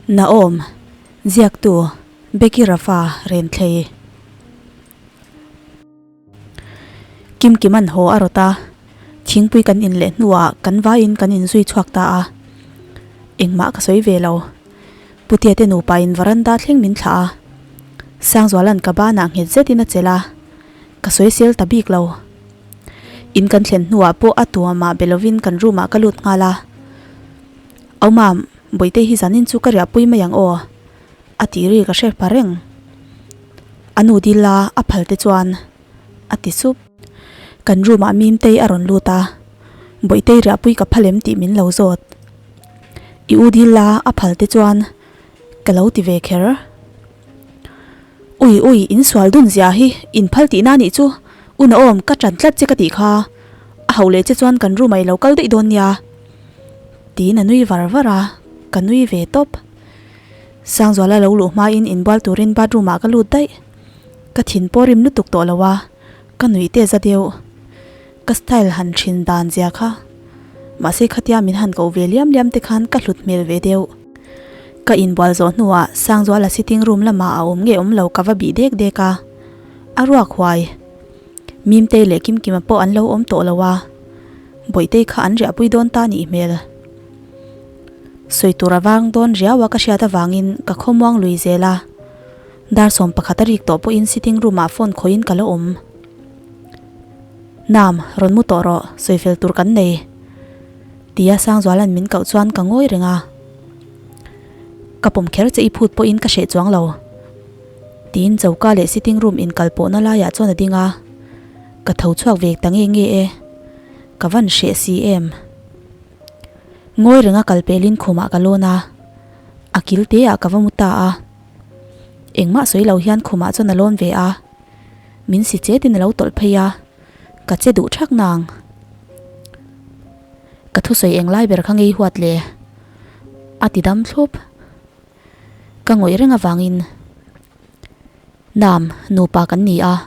Naom, Ziaktu, Becky Rafa, Renthlei. Kimkima'n haw a rawt a, thingpui kan in leh hnuah kan vaiin kan inzui chhuak ta a. Engmah ka sawi ve lo. Putea te nupain varanda thleng min thlah a. Sangzuala'n ka banah nghet zetin a chelh a, ka sawi sel ta bik lo. In kan thlen hnuah pawh a tuamah be lovin kan room ah ka lut nghal a. Au mam, Bawihte hi zanin chu ka riahpui mai ang aw, a tih ri ka hre pha reng. A nu dil a, a phal te chuan a ti sup. Kan room ah Mimtei a rawn lut a, Bawihtei riahpui ka phal em tih min lo zawt. I u dil a, a phal te chuan ka lo ti ve kher. Ui ui, in sual dun zia hi in phal tihna nih chu, u Naom ka ṭan tlat che ka tih kha, a hauh leh che chuan kan room ah i lo kal daih dawn nia. Tiin a nui var var a, ka nui ve tawp. Sangzuala lo luh hmain inbual turin bathroom ah ka lut daih. Ka thin pawh rim lutuk tawh lo a, ka nuih te za deuh. Ka style han thin dan zia kha. Mahse khatia min han koh ve liam liam te khan ka hlut hmel ve deuh. Ka inbual zawh hnuah Sangzuala sitting room lamah a awm nge awm lo ka va bih dek dek a, a ruak huai. Mimtei leh Kimkima pawh an lo awm tawh lo a, Bawihtei kha an riahpui dawn ta nih hmel. Sawi tur a vang dawn riau a ka hriat avangin ka khawmuang lui zel a, dar 11 a rik tawh pawhin sitting room ah phone khawihin ka la awm. Nam, rawn mu tawh rawh, sawi fel tur kan nei. Tia Sangzuala'n min koh chuan ka ngawi reng a. Ka pawm kher che i phut pawhin ka hreh chuang lo. Tiin choka leh sitting room inkal pawhna laiah chuan a ding a, ka tho chhuak ve ta nge nge e, ka van hreh si em. Ngawi renga kal pelin khumah ka lawn a, a kil te ah ka va mu ta a. Engmah sawi lo hian khumah chuan a lawn ve a, min si chetin a lo tawlh phei a, ka che duh thak nang. Ka thusawi englai ber kha ngei huat le, a ti dam thlup. Ka ngawih reng avangin Nam, nupa kan ni a,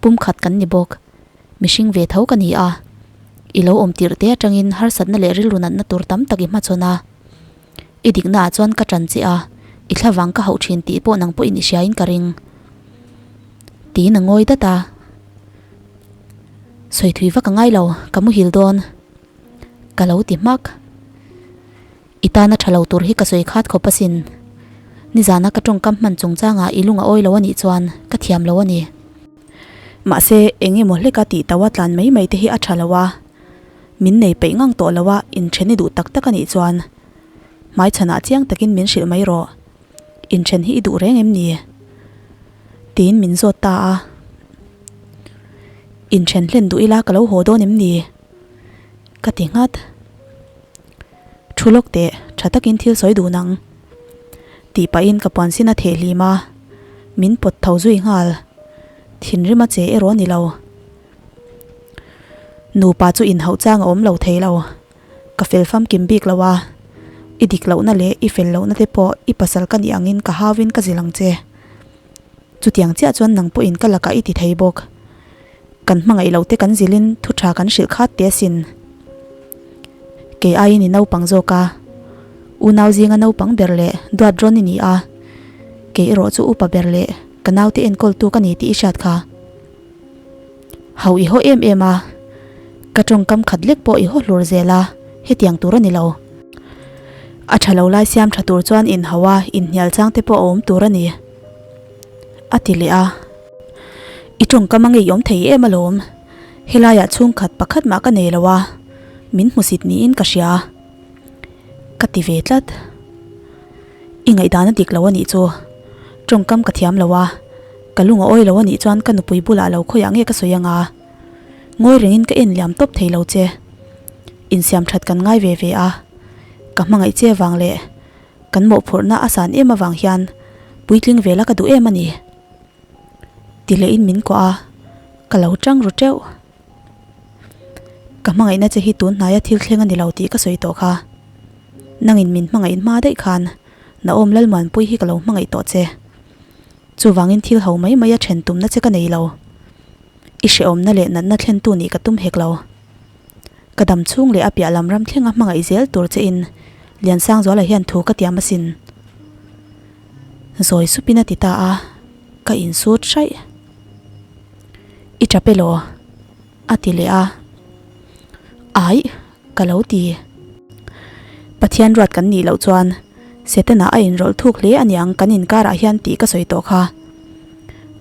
pumkhat kan ni bawk. Mihring ve tho ka ni a. I lo awm tirh te atangin harsatna leh rilru natna tur tam tak i hmachhawn a. I diknaah chuan ka ṭan che a, i thlavang ka hauh ṭhin tih pawh nang pawhin i hriain ka ring. Tiin a ngawi dat a. Sawi thui vak a ngai lo, ka muhil dawn. Ka lo ti hmak. I tana tha lo tur hi ka sawi khat khawp asin. Nizana ka tawngkam hman chungchangah i lung a awi lo a nih chuan ka thiam lo a ni. Mahse, eng emaw hleka tih tauha tlan mai mai te hi a tha lo a. Min nei peih ngang tawh lo a, inthen i duh tak tak a nih chuan hmaichhanah chiang takin min hrilh mai rawh. Inthen hi i duh reng em ni? Tiin min zawt ta a. Inthen hlen duh ila ka lo haw dawn em ni? Ka ti nghat. Thu lawk teh, tha takin thil sawi dun ang. Tih pahin ka puan sin a theh hlim a, min pawt tho zui nghal. Thinrim a che erawh a ni lo. Nupa chu inhauh chang a awm lo thei lo. Ka fel famkim bik lo a, i dik lohna leh i fel lohna te pawh i pasal ka nih angin ka hauin ka zilh ang che. Chutiang chiah chuan nang pawhin ka lakah i ti thei bawk. Kan hmangaih loh te kan zilhin thu tha kan hrilh khat teh asin. Kei aiin i naupang zawk a, unau zinga naupang ber leh duat rawn i ni a, kei erawh chu upa ber leh ka naute enkawltu ka ni tih i hriat kha. Hau i haw em em a, ka tawngkam khat lek pawh i haw hlur zel a, hetiang tur a ni lo. A tha lo lai siam tha tur chuan inhau a, inhnial chang te pawh a awm tur a ni, a ti leh a. I tawngkam a ngeiawm thei em alawm, helaiah chhungkhat pakhat mah ka nei lo a, min hmusit niin ka hria, ka ti ve tlat. I ngaihdan a dik lo a nih chu, tawngkam ka thiam lo a, ka lung a awi lo a nih chuan ka nupui bulah lo khawiah nge ka sawi anga, ngawi rengin ka en liam tawp thei lo che. Insiam that kan ngai ve ve a, ka hmangaih che vang leh kan mawhphurhna a san em avang hian puitling vela ka duh em a ni. Ti leh in min kuah a, ka lo tang ru teuh. Ka hmangaihna che hi tun hnaia thil thleng a ni lo tih ka sawi tawh kha. Nangin min hmangaih hma daih khan Naom Lalmuanpui hi ka lo hmangaih tawh che. Chuvangin thil ho mai mai a then tumna che ka nei lo. I hrehawmna leh natna thlentu nih ka tum hek lo. Ka dam chhung leh a piah lam ram thlenga hmangaih zel tur che in Liansangzuala hian thu ka tiam asin. Zawi supin a ti ta a, ka insut hraih. I tap elaw? A ti leh a. Aih, ka lo ti. Pathian ruat kan nih loh chuan Setana a inrawlh thuk hle aniang kan inkarah hian tih ka sawi tawh kha.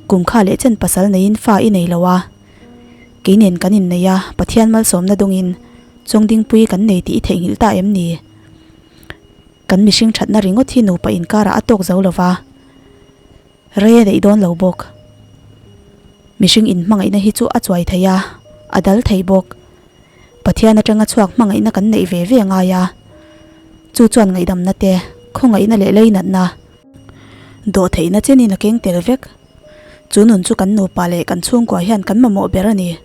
Kum kha leh chen pasal neiin fa i nei lo a. Kei nen kan innei a, Pathian malsawmna dawngin Chawngdingpui kan nei tih i theihnghilh ta em ni? Kan mihring thatna ringawt hi nupa inkarah a tawk zo lo va, rei a daih dawn lo bawk. Mihring inhmangaihna hi chu a chuai thei a, a dal thei bawk. Pathian atanga chhuak hmangaihna kan neih ve ve a ngai a, chu chuan ngaihdamna te, khawngaihna leh leinatna, dawhtheihna chenin a keng tel vek. Chu nun chu kan nupa leh kan chhungkua hian kan mamawh ber a ni.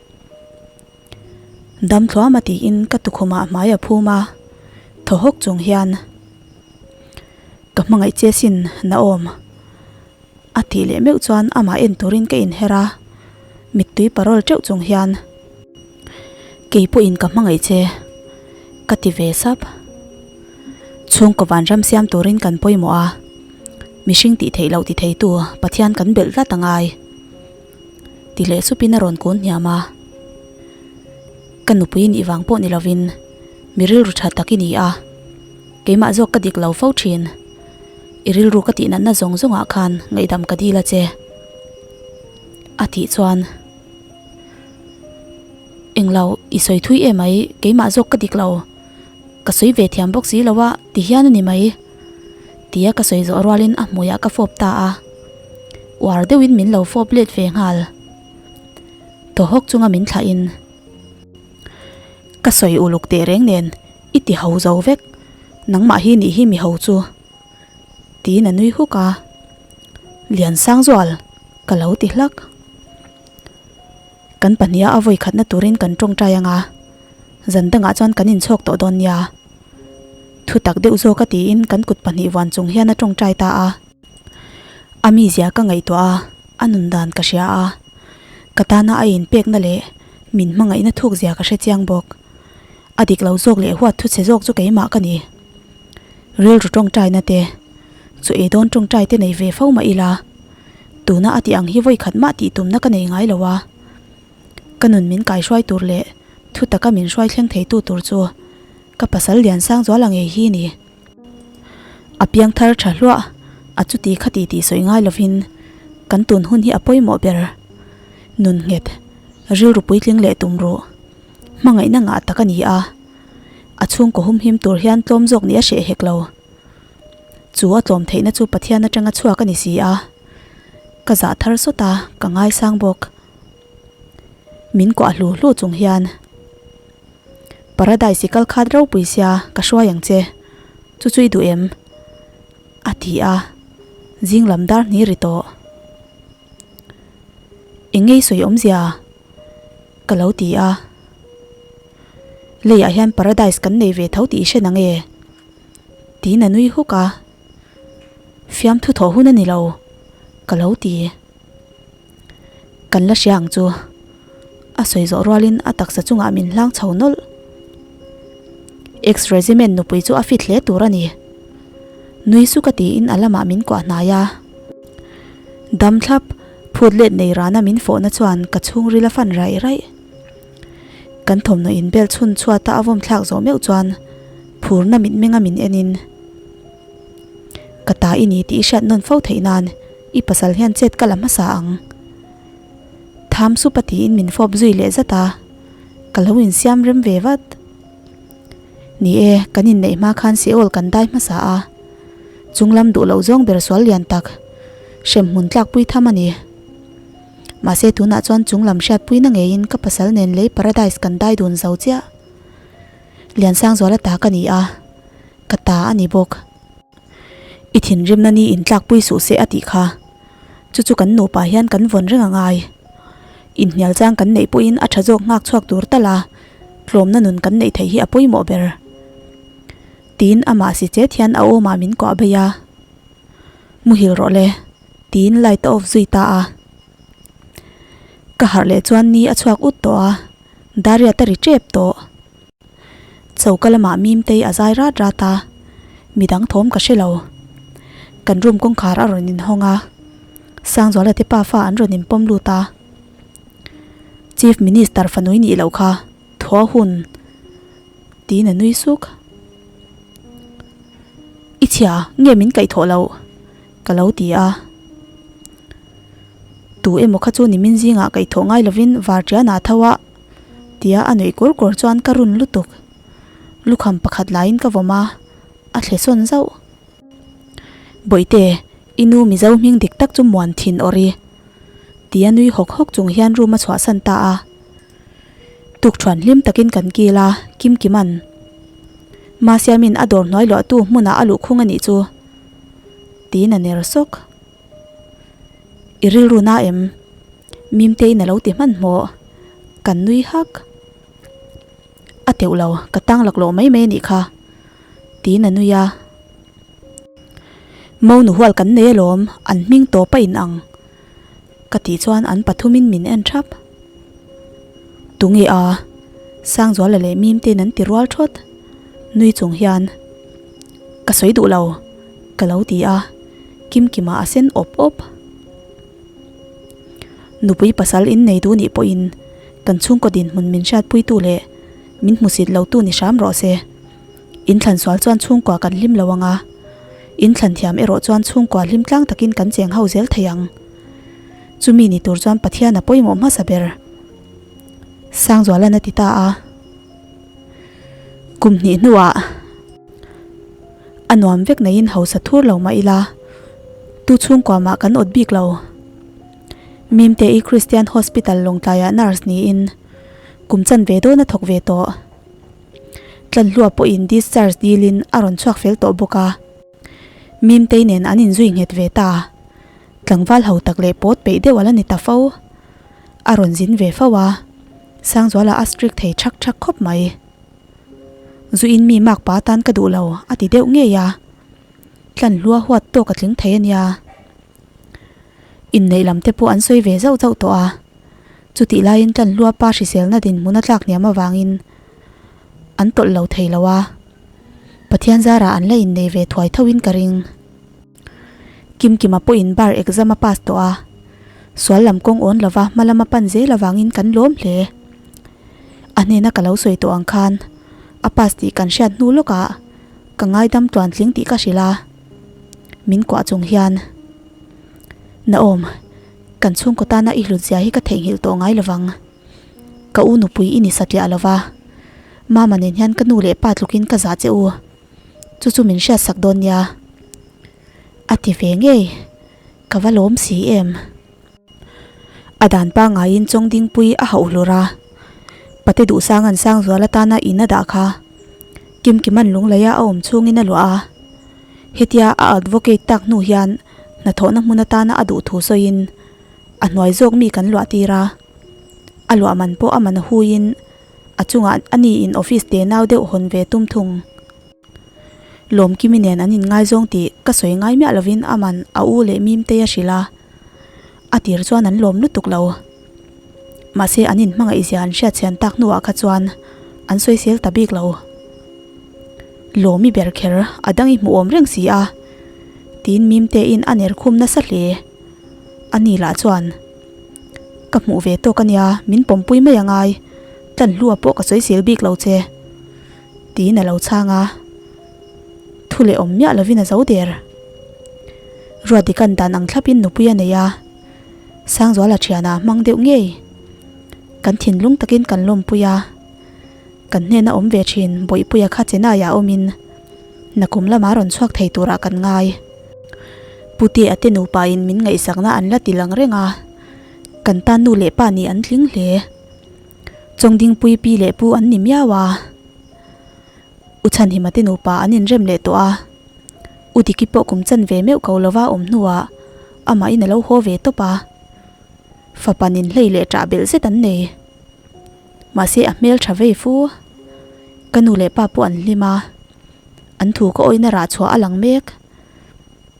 Dam thluama tiin ka tukhumah hmai a phum a, thaw hawk chung hian, Ka hmangaih che sin, Naom. A tih leh meuh chuan amah en turin ka inher a, mittui parawl teuh chung hian, Kei pawhin ka hmangaih che, ka ti ve sap. Chhungkaw vanram siam turin kan pawimawh a, mihring tih theih loh ti theitu Pathian kan belh tlat a ngai. Ti leh supin a rawn kun hniam a. Ka nupui nih vang pawh ni lovin mi rilru tha tak i ni a, keimah zawk ka dik lo fo thin. I rilru ka tih natna zawng zawngah khan ngaihdam ka dil a che. A tih chuan, Englo, i sawi thui em mai, keimah zawk ka dik lo. Ka sawi ve thiam bawk si lo a, ti hian a ni mai. Tia ka sawi zawh rualin a hmuiah ka fawp ta a, uar deuhin min lo fawp let ve nghal. Thaw hawk chunga min thlahin, Ka sawi uluk teh reng nen i ti ho zo vek, nangmah hi nih hi mi ho chu. Tiin a nui huk a, Liansangzual ka lo ti hlak. Kan pahniha a vawi khatna turin kan tawngtai anga, zan dangah chuan kan inchhawk tawh dawn nia. Thu tak deuh zawk a tiin kan kut pahnih vuan chung hian a tawngtai ta a. A mizia ka ngaihtuah a, a nun dan ka hria a. Ka tana a inpekna leh min hmangaihna thukzia ka hre chiang bawk. A dik lo zawk leh huat thuchhe zawk chu keimah ka ni. Rilru tawngtaina te, chu ei dawn tawngtai te nei ve fo mah ila, tuna a tih ang hi vawi khat mah tih tumna ka nei ngai lo a. Ka nun min kaihruai tur leh thu taka min hruai thleng theitu tur chu ka pasal Liansangzuala ngei hi ni. A piang thar tha hluah a chuti khati tih sawi ngai lovin kan tun hun hi a pawimawh ber. Nun nghet, rilru puitling leh tum ruh. Hmangaihna ngah tak a ni a, a chhungkaw humhim tur hian tlawm zawk nih a hreh hek lo. Chu a tlawm theihna chu Pathian atanga chhuak a ni si a. Ka zah thar sawt a, ka ngaisang bawk. Min kuah hlu hlu chung hian, Paradise i kal khat ropui sia, ka hruai ang che. Chu chu i duh em? A ti a, zing lam dar hni ri tawh. Eng ngei sawi awmzia? Ka lo ti a. Leiah hian paradise kan nei ve tho tih i hre na nge? Tiin a nui huk a. Fiamthu thawh hun a ni lo, ka lo ti. Kan la hria ang chu. A sawi zawh rualin a taksa chungah min hlang chho nawlh. Ex-regiment nupui chu a fit hle tur a ni. Nui su ka tiin a lamah min kuah hnai a. Dam thlap, phut let nei rana min fawhna chuan ka chhungril a fan raih raih. Kan thawmhnaw inbel chhun chhuata a vawm thlak zawh meuh chuan phurna mitmenga min enin, Ka ta i ni tih i hriat nawn fo theih nan i pasal hian chet ka la hmasa ang. Tham sup a tiin min fawp zui leh zat a, ka lo insiam rem ve vat. Ni e, kan inneih hma khan Seol kan dai hmasa a, chunglam duh loh zawng ber sual lian tak, hremhmun tlakpui tham a ni. Mahse tunah chuan chunglam hriatpuina ngeiin ka pasal nen lei paradise kan dai dun zo chiah. Liansangzuala ta ka ni a, ka ta a ni bawk. I thinrimna ni intlakpui suh se a tih kha. Chu chu kan nupa hian kan vawn reng a ngai. Inhnial chang kan neih pawhin a tha zawk nghak chhuak tur tal a, tlawmna nun kan neih theih hi a pawimawh ber. Tiin amah si chet hian a awmah min kuah bei a. Muhil rawh le, tiin light a off zui ta a. Ka harh leh chuan ni a chhuak ut tawh a, Dariat a ri tep tawh. Choka lamah Mimtei a zai rat rat a, midang thawm ka hre lo. Kan room kawngkhar a rawn inhawng a, Sangzuala te pafa an rawn inpawm lut a. Chief Minister fanui nih loh kha thaw hun tiin a nui suk. I chhia nge min kaih thawh loh? Ka lo ti a. Tu emaw kha chu nimin zingah kaih thawh ngai lovin varṭian ah tho a tia a nuih kur kur chuan ka run lutuk. Lukham pakhat laiin ka vawm a, a thle sawn zauh. Bawihte, i nu Mizo hming dik tak chu muan thin awr i. Tia nui hawk hawk chung hian room a chhuahsan ta a. Tukṭhuan hlim takin kan kil a, Kimkima'n Masiamin a dawr hnuai luahtu hmunah a luhkhung a nih chu. Tiin a ner sawk. I rilru na em? Mimteiin a lo ti hmanhmawh. Kan nui hak. A teuh lo, ka tang laklawh mai mai a nih kha. Tiin a nui a. Monu hual kan nei alawm, an hming tawp a inang. Ka tih chuan an pathumin min en thap. Tunge a? Sangzuala leh Mimtein an ti rual thawt. Nui chung hian, Ka sawi duh lo, ka lo ti a, Kimkima a sen awp awp. Nupui pasal innei duh nih pawhin kan chhungkaw dinhmun min hriatpuitu leh min hmusit lotu ni hram rawh se. Inthlan sual chuan chhungkua kan hlim lo ang a, inthlan thiam erawh chuan chhungkua hlim tlang takin kan cheng ho zel thei ang. Chumi ni tur chuan Pathian a pawimawh hmasa ber. Sangzualan a ti ta a. Kum hnih hnuah a nuam vek neiin hausa thur lo mah ila, tu chhungkua mah kan awt bik lo. Mimte-i Christian Hospital Lawngtlaiah nurse niin kum chanve dawn a thawk ve tawh. Tlanhlua pawhin discharge dilin a rawn chhuak fel tawh bawk a. Mimtei nen an inzui nghet ve ta. Tlangval ho tak leh pawt peih deuh a la ni ta fo. A rawn zin ve fo a, Sangzuala a strict thei thak thak khawp mai. Zuin mi mak pa tan ka duh lo a ti deuh ngei a. Tlanhlua huat tawk a tling thei a nia. Inneih lam te pawh an sawi ve zauh zauh tawh a. Chutih laiin Tlanhlua pa hriselna dinhmun a tlak hniam avangin an tawlh lo thei lo a, Pathian zarah an la innei ve thuai thoin ka ring. Kimkima pawhin bar exam a pass tawh a, sual lam kawng awn lova hma lama pan zel avangin kan lawm hle. A hnena ka lo sawi tawh ang khan a pass tih kan hriat hnu lawkah ka ngaidam tluantling tih ka hrilh a, min kuah chung hian, Naawm, Kan chhungkaw tana i hlut zia hi ka theihnghilh tawh ngai lovang. Ka u nupui i ni satliah lova, Mama nen hian ka nu leh pa tlukin ka zah che u. Chu chu min hriat sak dawn nia. A ti ve ngei, ka va lawm si em. A dan pangaiin Chawngdingpui a hauh hlur a, Pate Duhsanga'n Sangzual atana in a dah kha Kimkima'n Lungleia a awm chhungin a luah a. Hetia a advocate tak hnu hian hnathawhna hmun atana a duh thu sawiin a hnuai zawk mi kan luah tir a, a luah man pawh a man a huiin a chungah a niin office te nau deuh hawn ve tum thung. Lawmkimi nen an inngaizawng tih ka sawi ngai miah lovin a man a u leh Mimtei a hrilh a, a tir chuan an lawm lutuk lo. Mahse an inhmangaihzia an hriatchhian tak hnuah kha chuan an sawisel ta bik lo. Lawmi ber kher a dang i hmuh awm reng si a, tiin Mimtein a ner khum nasa hle. A ni lah chuan, Ka hmuh ve tawk a nia, min pawmpui mai a ngai, Tlanhlua pawh ka sawisel bik lo che, tiin a lo chhang a. Thu leh awm miah lovin a zo der. Ruatdika'n dan ang thlapin nupui a nei a, Sangzuala thianah hmang deuh ngei. Kan thinlung takin kan lawmpui a. Kan hnena awm ve thin Bawihpuia kha Chennai-ah awmin nakum lama rawn chhuak thei turah kan ngai. Putea te nupain min ngaihsakna an la ti lang reng a, kan tan nu leh pa nih an tling hle. Chawngdingpui pi leh pu an ni miau a. U Chhanhima te nupa an inrem leh tawh a, U Diki pawh kum chan ve meuh ko lova awm hnuah amahin a lo haw ve tawp a, fapa ninhlei leh ṭah belh zet an nei. Mahse a hmel tha vei fu. Ka nu leh pa pawh an hlim a, an thu ka awihna rah chhuah a lang mek.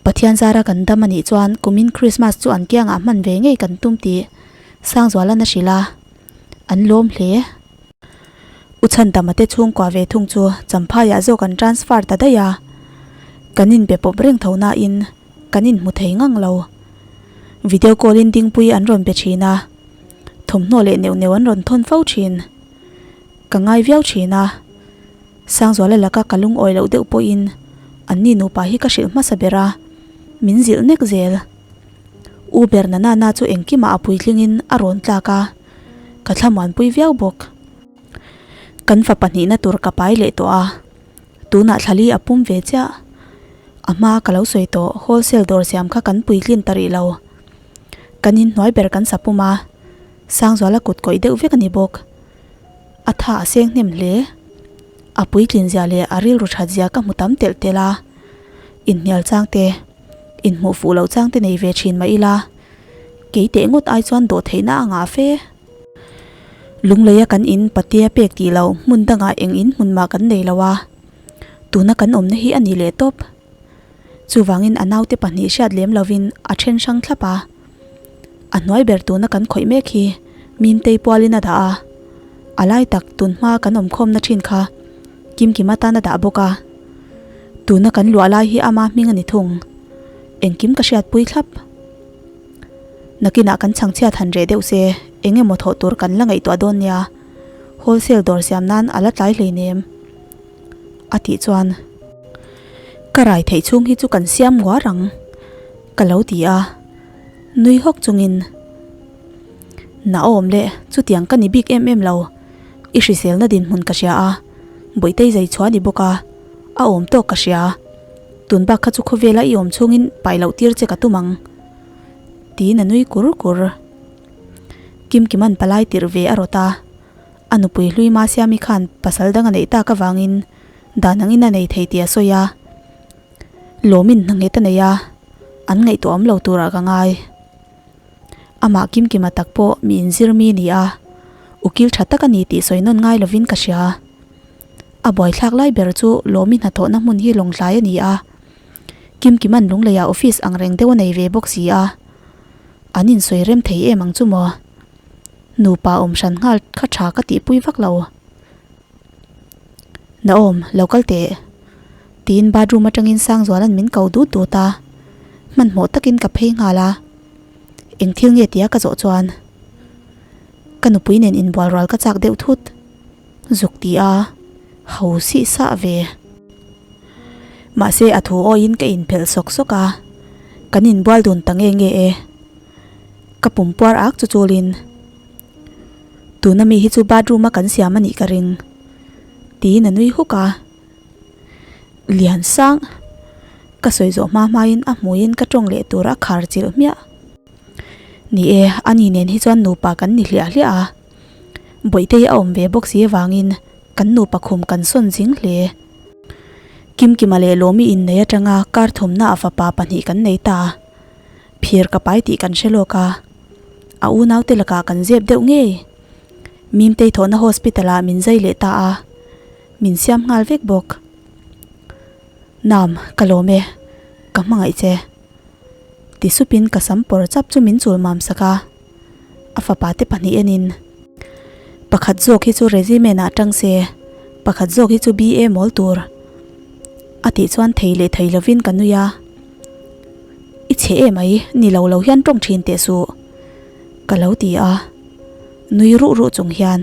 Pathian zara kan dam a nih chuan kumin Christmas chu an kiangah hman ve ngei kan tum tih Sangzualan a hrilh a, an lawm hle. U Chhandama te chhungkua ve thung chu Champhaiah zawk an transfer ta daih a, kan inbe pawp reng tho nain. Kan inhmu thei ngang lo. Video call in Dingpuii an rawn be thin a, thawmhnaw leh neuh neuh an rawn thawn fo thin. Ka ngai viau thin a, Sangzuala laka ka lungawi loh deuh pawhin anni nupa hi ka hrilh hmasa ber a, min zilh nek zel. U ber Nanana chu engkimah a puitlingin a rawn tlak a, ka thlamuanpui viau bawk. Kan fa pahnihna tur ka pai leh tawh a, tunah thlali a pum ve chiah. A hma ka lo sawi tawh, wholesale dawr siam kha kan puitlin ta rih lo. Kan inhnuai ber kan sa pum a, Sangzuala kut kawih deuh vek a ni bawk. A tha a seng hnem hle. A puitlin zia leh a rilru that zia ka hmu tam telh telh a, inhnial chang te, inhmuh fuh loh chang te nei ve thin mah ila, kei teh ngawt ai chuan dawh theihna a ngah fe. Lungleia kan in patea pek tih loh hmun dangah eng in hmun mah kan nei lo a, tuna kan awmna hi a ni leh tawp. Chuvangin a naute pahnih hriat lem lovin a then hrang thlap a. A hnuai ber tuna kan khawih mek hi Mimtei pualin a dah a, a lai tak tun hma kan awmkhawmna thin kha Kimkim atan a dah bawk a. Tuna kan luah lai hi ama hming a ni thung. Engkim ka hriatpui thlap. Nakinah kan chhangchhiat han reh deuh se eng emaw thawh tur kan la ngaihtuah dawn nia, wholesale dawr siam nan a la tlai hleinem. A tih chuan, Ka rai theih chhung hi chu kan siam nguar ang, ka lo ti a, nui hawk chungin, Na awm le, chutiang ka ni bik em em lo, i hriselna dinhmun ka hria a, Bawihtei zai chhuah a ni bawk a, a awm tawk ka hria, tun bak kha chu khawvela i awm chhungin pai loh tir che ka tum ang, tiin a nui kur kur. Kimkima'n palai tirh ve a rawt a. A nupui hlui Masiami khan pasal dang a neih tak avangin dan angin a nei thei tih a sawi a, lawmin hna nghet a nei a, an ngaihtuah awm lo turah ka ngai. Amah Kimkima tak pawh mi inzir mi a ni a, ukil tha tak a ni tih sawi nawn ngai lovin ka hria. A buaithlak lai ber chu lawmi hnathawhna hmun hi lawngtlai a ni a, Kimkima'n Lungleiah office ang reng deuh a nei ve bawk si a, an insawi rem thei em ang chu maw? Nupa awm hran nghal kha tha ka tihpui vak lo. Naawm, lo kal teh. Tiin bathroom atangin Sangzuala'n min ko dut dut a, hmanhmawh takin ka phei nghal a. Eng thil nge tia ka zawh chuan ka nupui nen inbual rual ka chak deuh thut. Zuk ti a, ho sih sah ve. Mahse a thu awiin ka inphelh sawk sawk a, kan inbual dun ta nge nge e. Ka pum puar ak chu chulin, Tuna mi hi chu bathroom a kan siam a nih ka ring, tiin a nui huk a. Lian sang, ka sawi zawh hma hmain a hmuiin ka tawng leh tur a khar chilh hmiah. Ni e, ani nen hi chuan nupa kan ni hliah hliah a. Bawihtei a awm ve bawk si avangin kan nupa khum kan sawn zing hle. Kimkima leh Lawmi innei atanga kar thumna a fapa pahnih kan nei ta. Phir ka pai tih kan hre lawk a, a unaute lakah kan zep deuh ngei. Mimtei thawhna hospital ah min zai leh ta a, min siam nghal vek bawk. Nam, ka lawm e, ka hmangaih che. Ti supin ka sam pawr chap chu min chul mam sak a, a fapa te pahnih enin. Pakhat zawk hi chu regiment ah tang se, pakhat zawk hi chu BA mawl tur. A tih chuan thei leh thei lovin ka nui a. I chhe em ai, ni lo lo hian tawng thin teh suh, ka lo ti a, nui ruh ruh chung hian.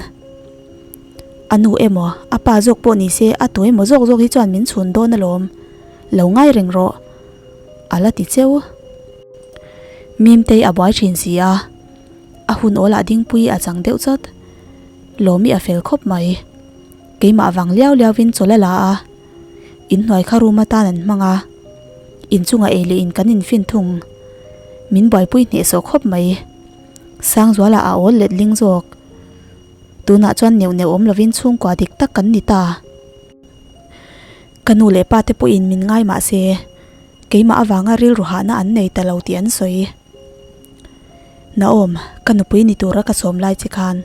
A nu emaw, a pa zawk pawh ni se a tu emaw zawk zawk hi chuan min chhun dawn alawm, lo ngai reng rawh, a la ti cheu. Mimtei a buai thin si a, a hun awlah dingpui a chang deuh chawt. Lawmi a fel khawp mai. Keimah vang liau liauin chawl a la a. Inhnuai kha room atan an hmang a, inchungah ei leh in kan infin thung. Min buaipui hnehsawh khawp mai. Sangzuala a awl let ling zawk. Tunah chuan neuh neuh awm lovin chhungkua dik tak kan ni ta. Ka nu leh pa te pawhin min ngai mah se, keimah avanga rilru hahna an nei ta lo tih an sawi. Naawm, ka nupui ni tura ka sawm lai che khan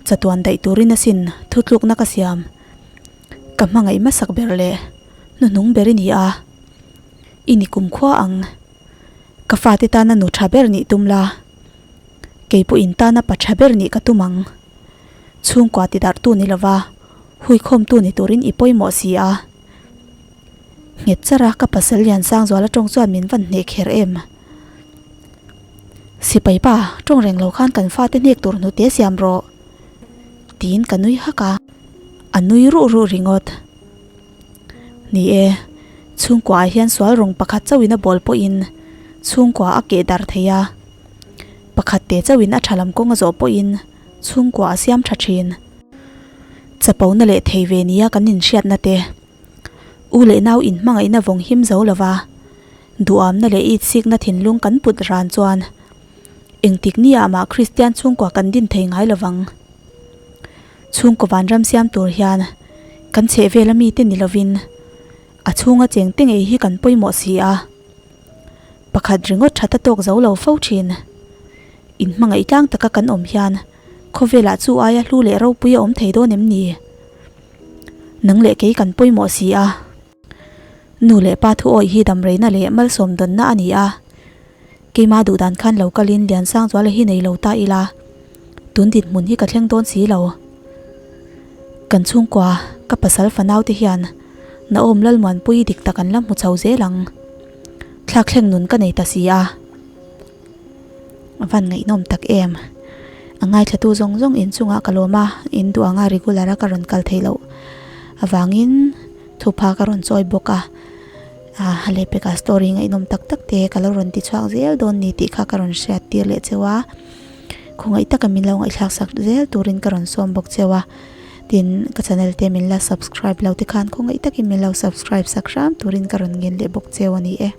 chatuan daih turin asin thutlukna ka siam. Ka hmangaih hmasak ber leh hnuhnung ber i ni a, i ni kumkhua ang. Ka fate tana nu tha ber nih tum la, kei pawh in tana pa tha ber nih ka tum ang. Chhungkua ti darhtu ni lova huikhawmtu ni turin i pawimawh si a. Nghet char a, ka pasal Liansangzuala tawng chuan min van hneh kher em? Sipai pa, tawng reng lo khan kan fate hnek tur hnute siam rawh. Tiin ka nui hak a, a nui ruh ruh ringawt. Ni e, chhungkua ah hian sual rawng pakhat chauhin a bawl pawhin chhungkua a keh dar thei a, pakhat te chauhin a tha lam kawng a zawh pawhin chhungkua a siam tha thin. Chapona leh thei ve nia kan inhriatna te, u leh nau inhmangaihna vawng him zo lova duhamna leh itsikna thinlung kan put ran chuan engtik ni ah mah Kristian chhungkua kan din thei ngai lovang. Chhungkaw vanram siam tur hian kan chhehvela mite ni lovin a chhunga cheng te ngei hi kan pawimawh si a, pakhat ringawt that a tawk zo lo fo thin. Inhmangaih tlang taka kan awm hian khawvelah chu aia hlu leh ropui a awm thei dawn em ni? Nang leh kei kan pawimawh si a. Nu leh pa thu awih hi damreina leh malsawm dawnna a ni a. Keima duhdan khan lo kalin Liansangzuala hi nei lo ta ila, tun dinhmun hi ka thleng dawn si lo. Kan chhungkua, ka pasal fanau te hian Naom Lalmuanpuii dik tak an la hmu chho zel ang. Thlakthleng nun ka nei ta si a. A van ngaihnawm tak em. A ngaithlatu zawng zawng inchungah ka lawm a, in duh anga regular a ka rawn kal theih loh avangin thupha ka rawn chawi bawk a. A lehpekah story ngaihnawm tak tak te ka lo rawn ti chhuak zel dawn ni tih kha ka rawn hriat tir leh cheu a. Khawngaih taka min lo ngaihthlak sak zel turin ka rawn sawm bawk cheu a. Tin, ka channel te min la subscribe lo te khan khawngaih takin min lo subscribe sak hram turin ka rawn ngen leh bawk cheu a ni e.